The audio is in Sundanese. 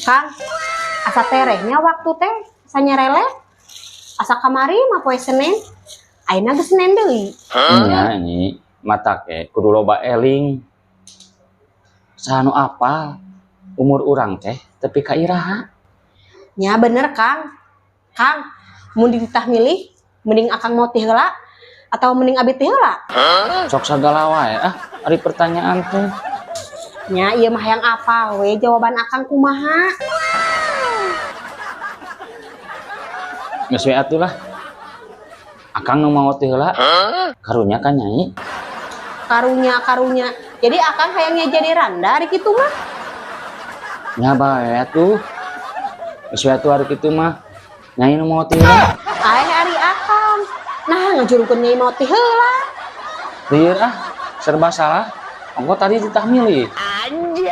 Kang, asa terehnya waktu teh, asa nyerele. Asa kamari mah poe Senin. Ayeuna geus Senin deui. Nya nyi, mata ke kudu loba eling. Saha nu apal umur urang teh tepi ka iraha. Nya bener, Kang. Kang, mun dititah milih, mending akang maot ti heula atau mending abi ti heula? Sok sagala wae ah, ari pertanyaan teh. Nya ieu mah hayang apal we jawaban akang kumaha. Geus we atuh lah. Akang nu maot ti heula. Karunya kan nyai. Karunya, karunya. Jadi akang hayangnya jadi randa ari kitu mah. Nya bae atuh. Geus we atuh ari kitu mah. Nyai nu maot ti heula. Aeh ari akang. Nah, ngajurungkeun nyai maot ti heula. Lieur ah, serba salah. Ongko tadi ditah milih. Anjay.